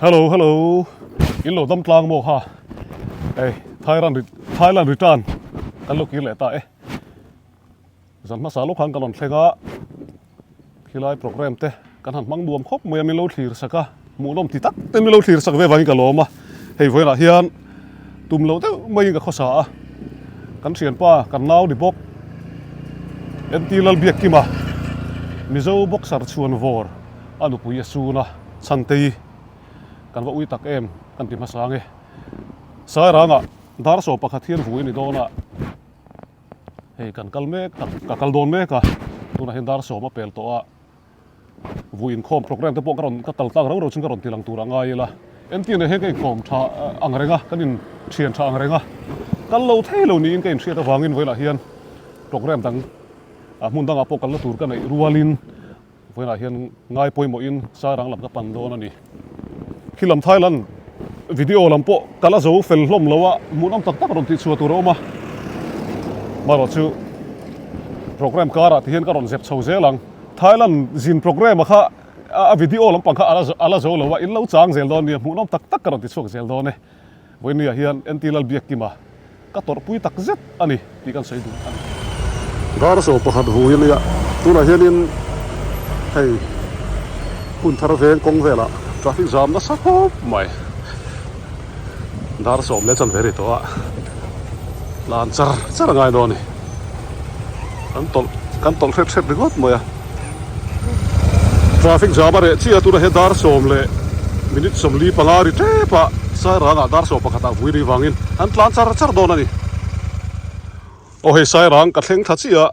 Hello hello in lo dam tlang maw kha hei Thailand Thailand return kan lo kir leh ta e zan hmasa lawk khan ka rawn thleng a khilai program te kan han hmang nuam khawp mai a min lo thlir sak a hmuhnawm ti tak te min lo thlir sak ve vangin ka lawm a hei vawiinah hian tum loh deuh maiin ka khawsa a kan thianpa kan nau ni bawk NT Lalbiakkima Mizo boxer chhuan vawr a nupui a sun a Chhantei kan va ui tak em kan ti hmasa ang e Sairangah dar sawm pakhat hian vui a ni dawn a. Hei kan kal mek tak ka kal dawn mek a tunah hian dar sawm a pel tawh a vui inkhawm program te pawh ka rawn ka kal tlak rau rau chuan ka rawn ti lang tur a ngai ila entir nen hian ka inkawm tha ang reng a kan in thian tha ang reng a kal lo thei lo niin ka inhriat avangin vawilah hian program dang ah hmun dangah pawh kalna tur ka neih rualin Vawiinah hian ngai pawimawhin Sairang lam ka pan dawn a ni. Khi lam Thailand video lam pawh ka la zo fel hlawm lo a, hmuhnawm tak tak rawn tih chhuah tur a awm a. Marawh chu program karah ti hian ka rawn zep chho zel ang. Thailand zin program a kha a video lampang kha a la zo lo a, in lo chang zel dawn nia, hmuhnawm tak tak ka rawn ti chhuak zel dawn e. Vawinia hian NT Lalbiakkima ka tawrhpui tak zet a ni tih kan sawi duh a ni. Dar saw pakhat hui a nia, tunah hianin hei hun thar veng kawng velah traffic jam nasa khawp mai. Dar sawm leh chanve ri tawh a, tlan char char a ngai dawn a ni. Kan tawlh kan tawlh hrep hrep ringawt mai a. Traffic jam a reh chiah a tunah hian dar sawm leh minute sawmli panga ri tep a Sairangah dar sawm pakhatah vui ri vangin an tlan char char dawn a ni. Aw hei Sairang ka thleng thla chiah a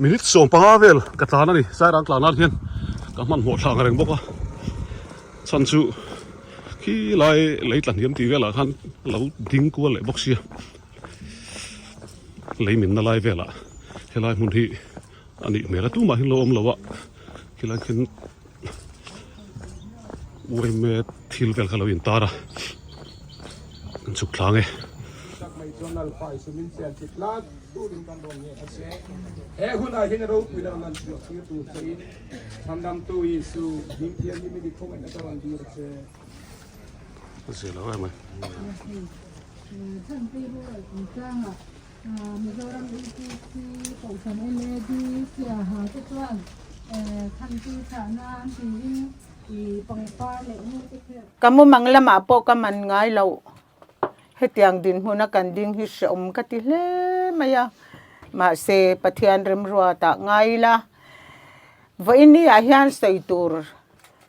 minute 15 vel ka tlan a ni Sairang tlan nan hian ka hmanhmawh thla ang reng bawk a chhan chu khi lai lei tla hniam tih velah khan lo ding kual leh bawk sia lei minna lai velah helai hmun hi. A nih hmel a tumah hi lo awm lo a khilai khian uaime thil vel kha lo in tar a an chhuk thlang e. Zia lo em ai. Mizoram UPC Kohhran LAD Siaha te chuan Thanti thlahna an tiin i pangpar leh nu te kher. Ka mumang lamah pawh ka man ngai loh. Hetiang dinhmuna kan ding hi hreawm ka ti hle mai a. Mahse, Pathian remruatah ngai ila, vawiin ah hian sawi tur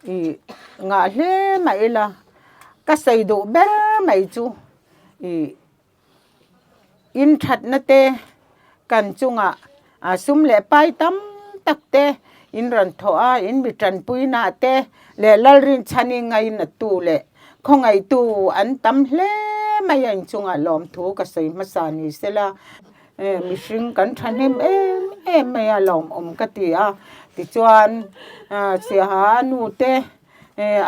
i ngah hle mah ila, ka sawi duh ber mai chu i In thatna te kan chungah sum leh pai tam tak te in rawn thawh a, in mi tanpuina te leh Lalrinchhani ngainatu leh khawngaihtu an tam hle mai a, in chungah lawmthu ka sawi hmasa ni sela mihring kan thahnem em em mai a lawmawm ka ti a, tichuan Siaha a nu te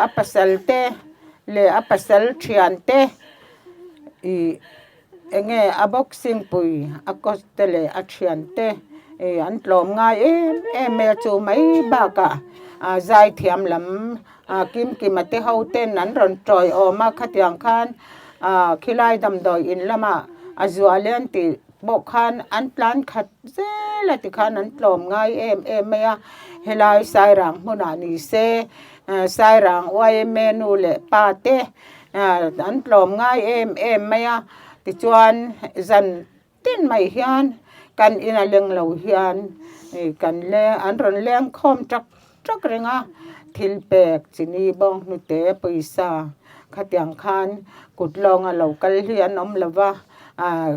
a pasal te leh a pasal thian te ih enge a boxing pui a coach te leh a thian te ih an tlawm ngai em em mai a chu mai bakah ah zai thiam lam ah kimkima te ho ten an rawn tawiawm a khatiang khan ah khilai damdawi in lamah a zual e an tih pawh khan an tlan khat zel a tikhan an tlawm ngai em em mai a helai sairang hmunah ni se sairang yma nu leh pa te an tlawm ngai em em mai a tichuan zan tin mai hian kan ina leng lo hian ih kan leng an rawn leng khawm tak tak reng a thil pek chini bawng hnute pawisa khatiang khan kut lawnga lo kal hi an awm lo va ah.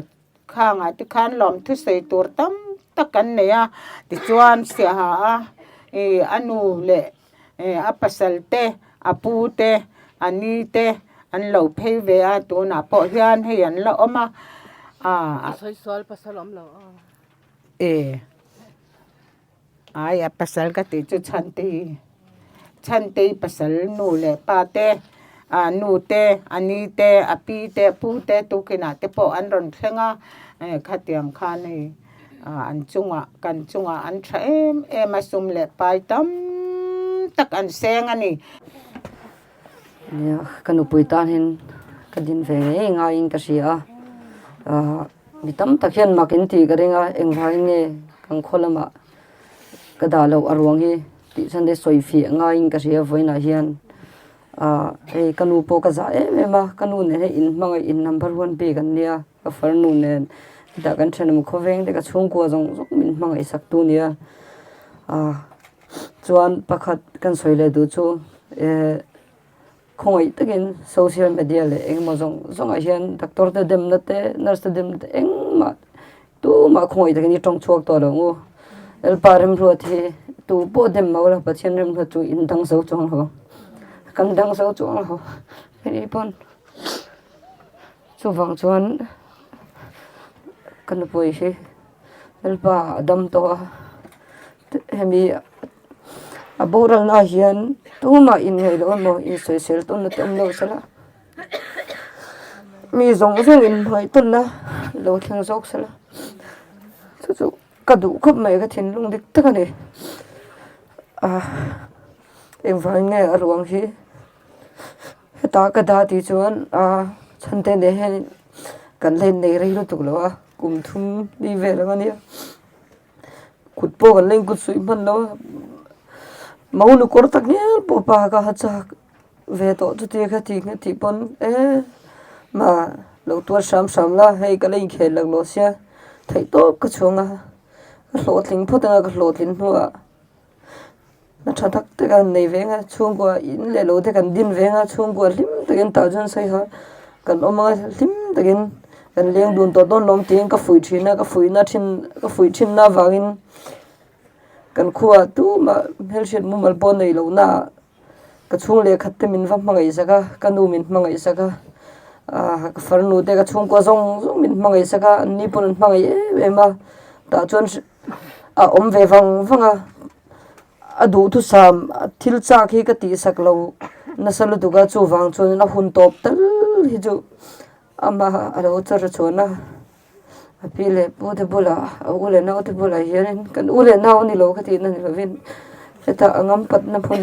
Khangah te khan lawm thusawi tur tam tak an nei a, tichuan Siaha a ih a nu leh ih a pasal te a pu te a ni te an lo phei ve a tunah pawh hian hei an la awm a ah A sawi sual pasal awm lo a. E ai a pasal ka tih chu Chhantei Chhantei pasal nu leh pa te ah nu te a ni te a pi te a pu te tukinah te pawh an rawn thleng a eh khatiang khan hei ah an chungah kan chungah an tha em em a sum leh pai tam tak an seng a ni. Nia ka nupui tan hian ka din ve ngei ngaiin ka hria a, ah mi tam tak hian mak in tih ka ring a, engvangin nge kan khaw lamah ka dah loh a ruang hi tih chhan te sawi fiah ngaiin ka hria vawiinah hian ah hei ka nu pawh ka zah em em a, ka nu nen hian inhmangaih in number one bik an nia ka farnu nen hetah kan thenawm khawveng te ka chhungkua zawng zawng min hmangaih sak tu nia ah. Chuan pakhat kan sawi leh duh chu eh khawngaih takin social media leh engemaw zawng zawngah hian doctor te demna te nurse te demna te engmah tumah khawngaih takin i tawng chhuak tawh lo ang u. Lalpa remruat hi tu pawh dem mah ula Pathian remruat chu in dang zo chuang lo kan dang zo chuang lo hei pawn chuvang chuan ka nupui hi Lalpa a dam tawh a. Hemi a boralna ah hian tumah inngaih loh emaw insawisel tawnna te awm lo sela mi zawng zawng inhnuai tawnna lo thleng zawk sela chu chu ka duh khawp mai ka thinlung dik tak a ni ah engvangin nge a ruang hi heta ka dah tih chuan ah chhante nen hian kan la innei rei lutuk lo a kum thum ni vel ang a nia. Kut pawh kan la inkut suih hman lo a, mau nu kawr tak ngial pawh pa ka ha chak ve tawh chutia kha ti kha tih pawn e ma lo tuar hram hram la hei ka la inkhel laklawh sia theih tawp ka chhuang a ka hlawhtling phawt anga ka hlawhtlin hnuah. Hna tha tak tak a nei ve ang a, chhungkua in leh lo te kan din ve ang a, chhungkua hlim takin tah chuan sawi kha kan awm ang a, hlim takin kan leng dun tawh dawn lawm tiin ka fuih thin a, ka fuihna thin ka fuih thinna avangin kan khuaah tumah hmelhriat mumal pawh neih lohnaah ka chhung leh khat te min va hmangaih sak a, ka nu min hmangaih sak a, ah ka farnu te ka chhungkua zawng zawng min hmangaih sak a, an ni pawh an hmangaih em em a, tah chuan a awm ve vang vang a. A duhthusam thil chak hi ka tihsak lo nasa lutuk a chuvang chuan a hun tawp tal hi chu amah a lo char chhuan a a pi leh pu te bulah a u leh nau te bulah hianin kan u leh nau a ni lo ka tihna ni lovin hetah a ngam patna hmun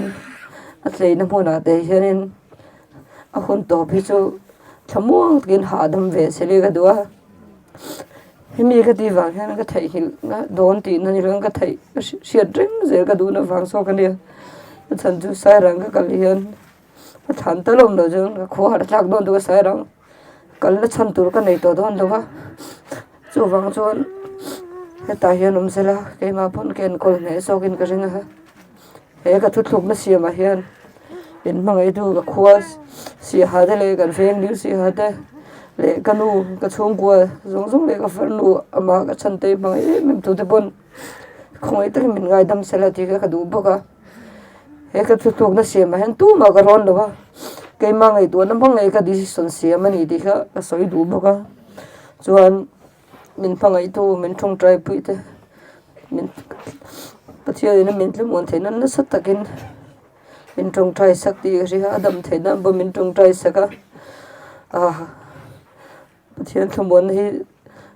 a tleina hmunah te hianin a hun tawp hi chu thlamuang takin hahdam ve se le ka duh a. Hemi ka tih vang hian ka theihnghilh dawn tihna ni lovin ka theih ka hriat reng zel ka duhna vang zawk a nia. A chhan chu Sairang ka kal hian a thlan tal awm loh chuan ka khua harh thlak dawn tuk a Sairang kalna chhan tur ka nei tawh dawn lo va. Chuvang chuan hetah hian awm sela keimah pawn ka enkawl hneh zawkin ka ring a. He ka thuthlukna siamah hian in hmangaihtu ka khua siaha te leh kan veng dil siaha te leh ka nu ka chhungkua zawng zawng leh ka farnu amah ka chhan te hmangaih em em tute pawn khawngaih takin min ngaidam sela tih kha ka duh bawk a. He ka thuthlukna siamah hian tumah ka rawn lo va, keimah ngaihtuahna hmang ngei ka decision siam a ni tih kha ka sawi duh bawk a. Chuan min hmangaihtu min tawngtai pui te min Pathian in a min thlamuan theih nan nasa takin min tawngtai sak tih ka hria a dam theih nan pawh min tawngtai sak a ah Pathian thlamuanna hi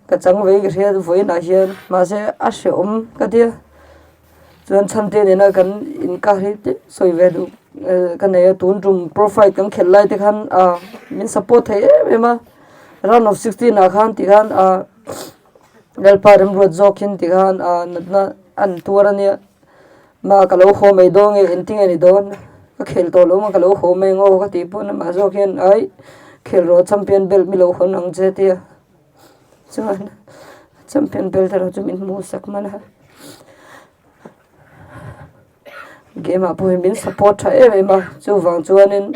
ka chang vei ka hria vawiinah hian mahse a hrehawm ka tia chuan chhante nena kan inkar hi tlem sawi ve duh ka nei a tun tum profile kan khelh lai te khan ah min support thei em em a round of 16 ah khan ti khan ah Lalpa remruat zawk in ti khan ah natna an tuar a nia mah ka lo haw mai dawn nge engtin nge ni dawn ka khel tawh lo maw ka lo haw mai ang aw ka tih pawn amah zawk hian ai khel rawh champion belt mi lo hawn ang che tia chuan champion belt erawh chu min hmuh sak hman a game ah pawh hian min support tha em em a chuvang chuanin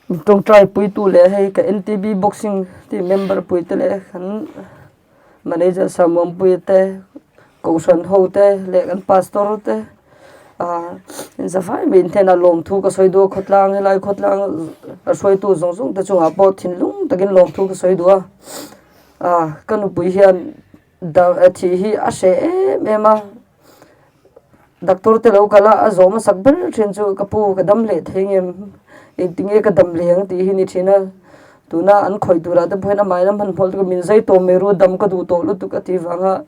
tawngtai puitu leh hei ka N_T_B boxing team member pui te leh kan manager Samuampuia te kohhran ho te leh kan pastor te ah zavai mai in hnenah lawmthu ka sawi duh a khawtlang helai khawtlang a hruaitu zawng zawng te chungah pawh thinlung takin lawmthu ka sawi duh a ah ka nupui hian thih hi a hreh em em a. Doctor te lo kal a, a zawh hmasak ber thin chu ka pu ka dam leh thei ngem engtinge ka dam leh ang tih hi ni thin a, tuna an khawih turah te pawh hian amahin a hmanhmawh lutuk a min zai tawh mai ru dam ka duh tawh lutuk a tih vanga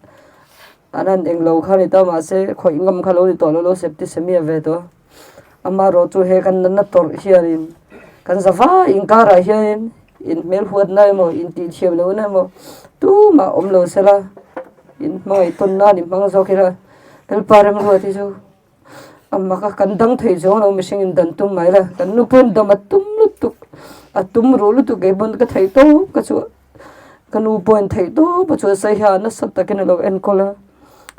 an han englo kha a ni ta mahse khawih ngam kha lo ni tawh lo lo septicemia ve tawh a. Amaherawhchu he kan natna tawrh hianin kan za vai inkarah hianin inhmel huatna emaw intihthiam lohna emaw tumah awm lo sela inhmangaih tawn nan inhmang zawk ila Lalpa remruat hi chu a mak a kan dang thei zawng lo mihring in dan tum mai la kan nu pawn dam a tum lutuk a tum ruh lutuk kei pawn ka theih tawp ka chu ka nu pawhin theih tawp a chuan sawi hian nasa takin a lo enkawl a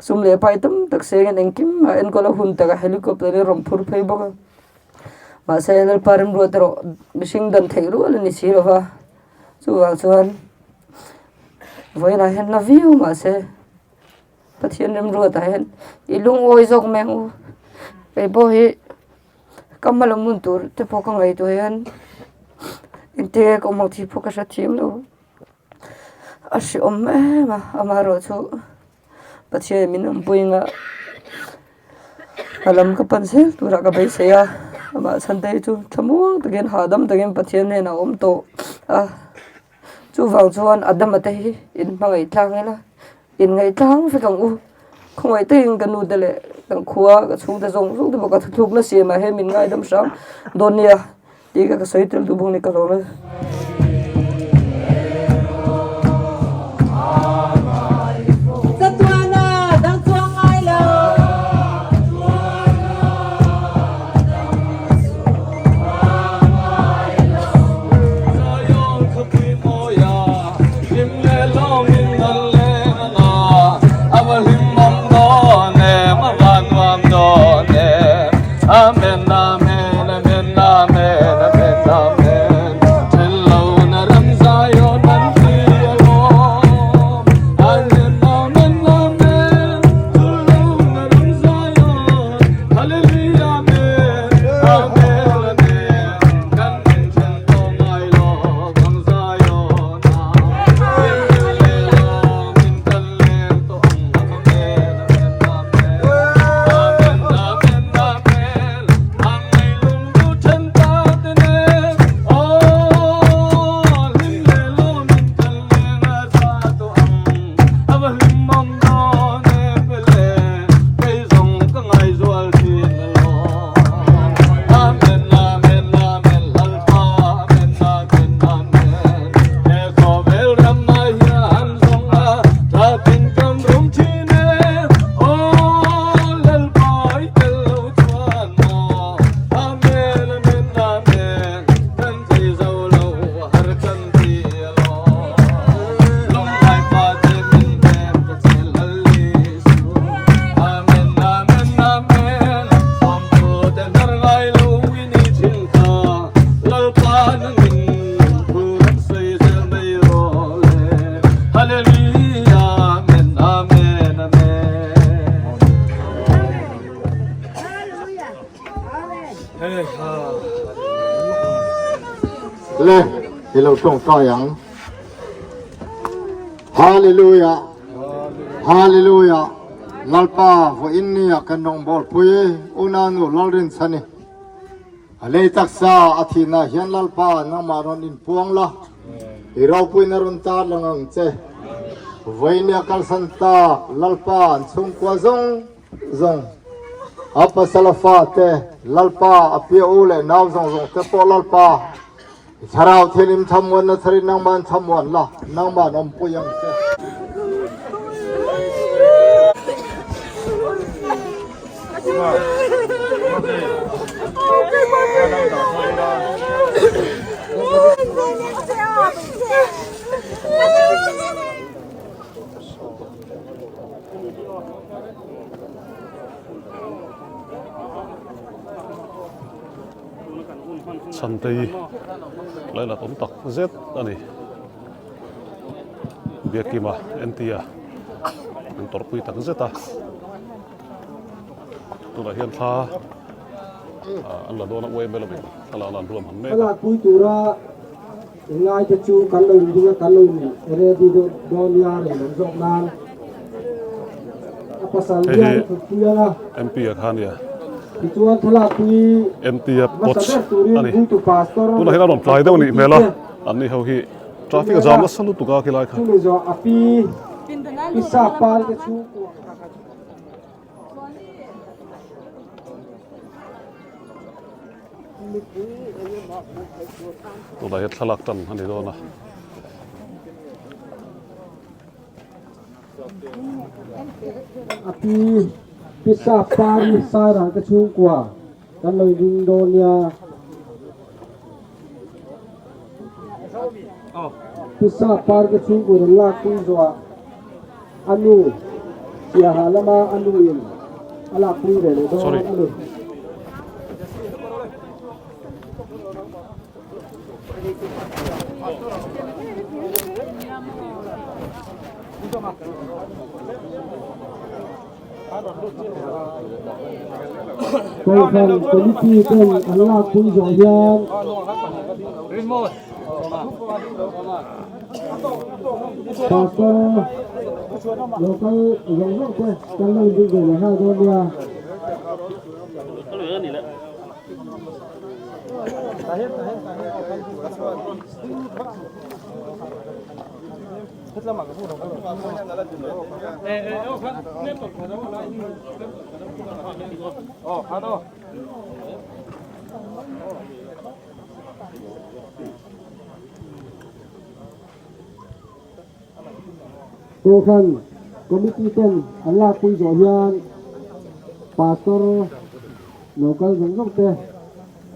sum leh pai tam tak sengin engkim a enkawl a hun takah helicopter in a rawn phur phei bawk a mahse Lalpa remruat erawh mihring dan theih rual a ni si lo va chuvang chuan vawiinah hian la viau mahse. Pathian remruatah hian i lungawi zawk mai ang u. Kei pawh hi ka hma lam hun tur te pawh ka ngaihtuah hian engtin nge ka awm ang tih pawh ka hre thiam lo. A hrehawm em a, amaherawhchu Pathian in min awmpui anga a lam ka pan zel turah ka beisei a, amah chhan te hi chu thlamuang takin hahdam takin Pathian hnenah a awm tawh a. Chuvang chuan Adama te hi in hmangaih tlang ila, in ngaih tlang vek ang u. Khawngaih takin ka nu te leh kan khua ka chhungte zawng zawng te pawh ka thuthlukna siamah hian min ngaidam hram dawn nia tih kha ka sawi tel duh bawk ni ka hlawm e. Le i lo tawngtai ang. Hallelujah. Hallelujah. Lalpa vawiin ni ah kan rawngbâwl pui unau Lalrinchhani. A lei taksa a thihna hian Lalpa nangmah rawn inpuang la, i ropuina rawn tar lang ang che. Vawiin ni a kalsan ta Lalpa an chhungkua zawng zawng, a pasal a fate, Lalpa a pia u leh nau zawng zawng te pawh Lalpa i thlarau thianghlim thamuanna tharin nangmah thamuan la, nangmah awmpui ang che. Chhantei lainat awm tak zet a ni. Biakima NT-a an tawrhpui tak zet a. Tunah hian thla an la dawn a uai mai lovin thla lakna an ruam han mek a. Thlalakpui tura inngaite chu kan lo inding a, kan lo in ready deuh dawn nia rei lo zawk nan a pasal hian a thutpui ang a. MP a kha nia. Tichuan thlalakpui MP a hmasa coach ber turin a ni. Vuitu Pastor Tunah hian a rawn tlai deuh a nih hmel a, anni ho hi traffic a jam nasa lutuk a khilai kha. Chumi zawh a pi Pi Sapari te chhungkua. Tunah hian thlalak tan a ni dawn a. A pi pisa pari sairang te chhungkua kan lo ding dawn nia. Pisa par te chhungkua rawn lak pui zawhah a nu Siaha lama a nu in a lak pui ve leh dawn a ni. Kohhran committee ten an lakpui zawh hian Pastor local zawng zawng te kan lo inbik ve leh nghal dawn nia. Kohhran committee ten an lakpui zawh hian Pastor lo kal zawng zawng te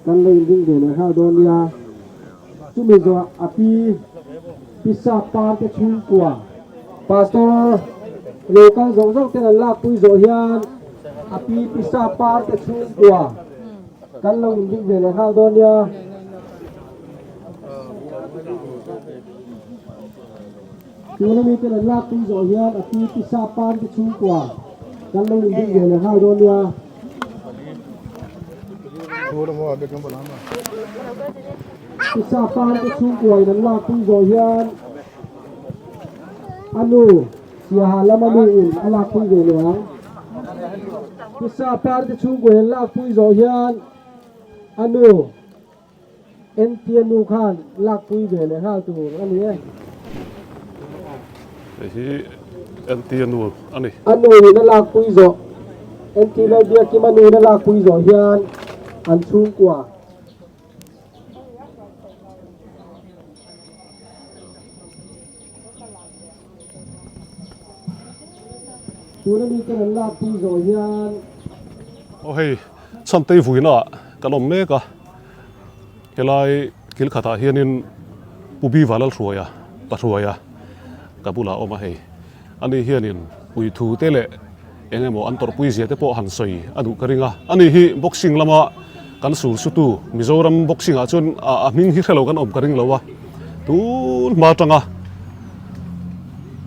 kan lo inring ve leh nghal dawn nia. Chumi zawh a pi Pisa par te chhungkua Pastor lo kal zawng zawng ten an lakpui zawh hian a pi Pisa par te chhungkua kan lo inring ve leh nghal dawn nia. Tuna miten an lak pui zawh hian a pi pisa pan te chhungkua kan lo inring ve leh nghal dawn nia. Pisa pan te chhungkua in an lak pui zawh hian a nu Siaha lama nu in a lak pui ve leh ang. Pisa par te chhungkua in an lak pui zawh hian a nu Entia nu khan lakpui ve leh nghal tur a ni e. Hei hi Entia nu a ni. A nu in a lakpui zawh, Enti Lalbiakima nu in a lakpui zawh hian an chhungkua. Tuna mi ten an lakpui zawh hian. Aw hei Chhantei vuina ah kan awm mek a, helai kil khatah hianin Pu Biva Lalhruaia pa hruaia ka bulah a awm a hei. Ani hianin puithu te leh eng emaw an tawrhpui zia te pawh han sawi a duh ka ring a. Ani hi boxing lama kan sur sutu Mizoram boxing ah chuan a hming hi hrelo kan awm ka ring lo a, tun hma atanga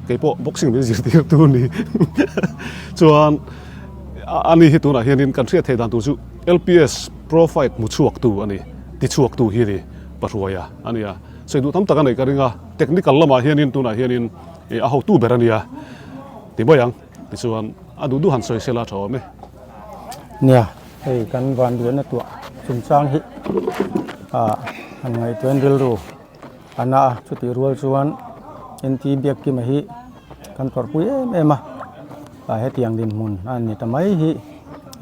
keipawh boxing min zirtir tu ni chuan ani hi tunah hianin kan hriat theih dan tur chu LPS Pro Fight hmu chhuak tu a ni, ti chhuak tu hi a ni Pahruaia a ni a. Sawi duh tam tak a neih ka ring a, technical lamah hianin tunah hianin a hotu ber a nia ti mai ang. Tichuan a duh duh han sawi sela tha awm e. Nia, hei kan van duahna tuah chungchang hi ah han ngaihtuahin rilru a na a, chutih rual chuan NT Biakkima hi kan tawrhpui em em a, ah hetiang dinhmun a ni ta mai hi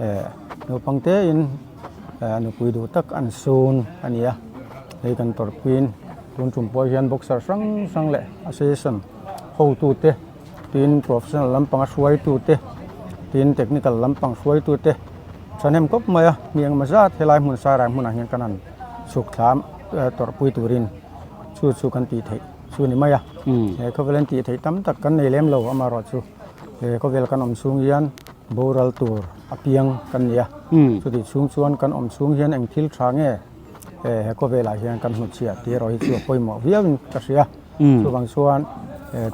eh naupang tein eh nupui duh tak an sun a ni a, hei kan tawrhpuiin tun tum pawh hian boxer hrang hrang leh association hotute. Tin professional lampanga hruaitute tin technical lampang hruaitute thahnem kawp mai a mi engemaw zat helai hmun sairai hmunah hian kan han chhuk thlam tawrhpui turin chu chu kan tih theih chu a ni mai a he khawvel an tih theih tam tak kan nei lem lo amaherawhchu he khawvel kan awm chhung hian boral tur a piang kan ni a chutih chhung chuan kan awm chhung hian eng thil tha nge he khawvelah hian kan hnutchhiah tih erawh hi chu a pawimawh viauin ka hria. Chuvang chuan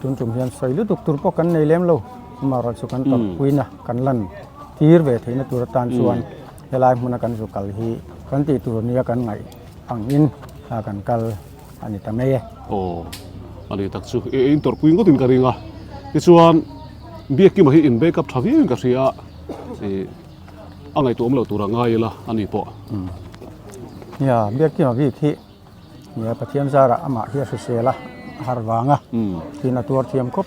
tun tum hian sawi lutuk tur pawh kan nei lem lo, amaherawhchu kan tawrhpuina kan lan tir ve theihna tur atan chuan helai hmuna kan zu kal hi kan tih tur nia kan ngaih angin kan kal a ni ta mai e. Aw, a ni tak chu i in tawrhpui ngawtin ka ring a, tichuan Biakkima hi in backup tha viauin ka hria a, ih a ngaihtuahawm loh tur a ngai ila a ni pawh. Nia, Biakkima bik hi Nia Pathian zarah amah hi a hrisel a, a har vang a, tin a tuar thiam khawp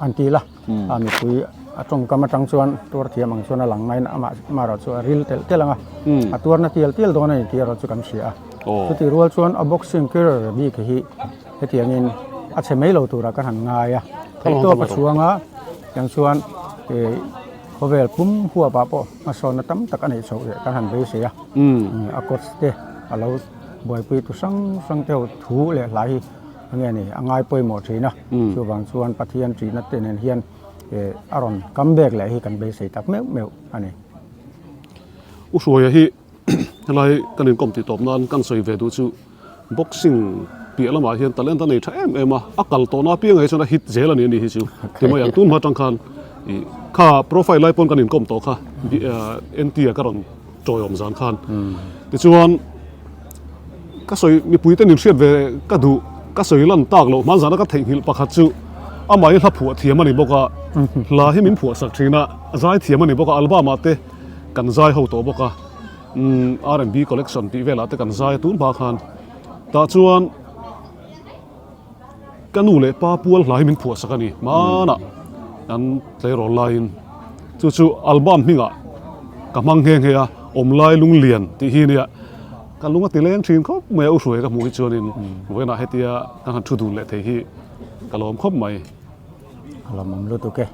an ti la, a mipui A tawngkam atang chuan tuar thiam ang chuan a lang nain amah amaherawh chu a ril telh telh ang a, a tuarna tial tial dawn a ni tih erawh chu kan hria a. Chutih rual chuan a boxing career bik hi hetiangin a chhe mai lo turah kan han ngai a. Theihtawp a chhuang a, tiang chuan ih khawvel pum huapah pawh hmasawnna tam tak a neih chhoh leh kan han beisei a. A coach te a lo buaipui tu hrang hrang te ho thu leh hlai hi enge ni a ngai pawimawh thin a. Chuvang chuan Pathian ṭihna te nen hian a rawn come back leh hi kan beisei tak meuh meuh a ni. U Hruaia hi helai kan inkawm tih tawp nan kan sawi ve duh chu boxing piah lamah hian talent a nei tha em em a, a kal tawhna apiangah hi chuan a hit zel a ni a ni hi chu ti mai ang. Tun hma atang khan ih kha profile lai pawn kan inkawm tawh kha NT a ka rawn tawiawm zan khan tichuan Ka sawi mipui ten inhriat ve ka duh ka sawi lan tak loh hman zana ka theihnghilh pakhat chu amah hi hla phuah thiam a ni bawk a, hla hi min phuah sak thin a, zai thiam a ni bawk a, album ah te kan zai ho tawh bawk a, umm R&B collection tih velah te kan zai a tun hma khan tah chuan Ka nu leh pa pual hla hi min phuah sak a ni hmanah kan tleirawl laiin chu chu album hmingah ka hmang nghe nghe a awmlai lunglian tih hi nia ka lung a ti leng thin khawp mai a u hruai ka hmuh hi chuanin vawiinah hetia ka han thu dun leh thei hi ka lawm khawp mai. Ka lawmawm lutuk e.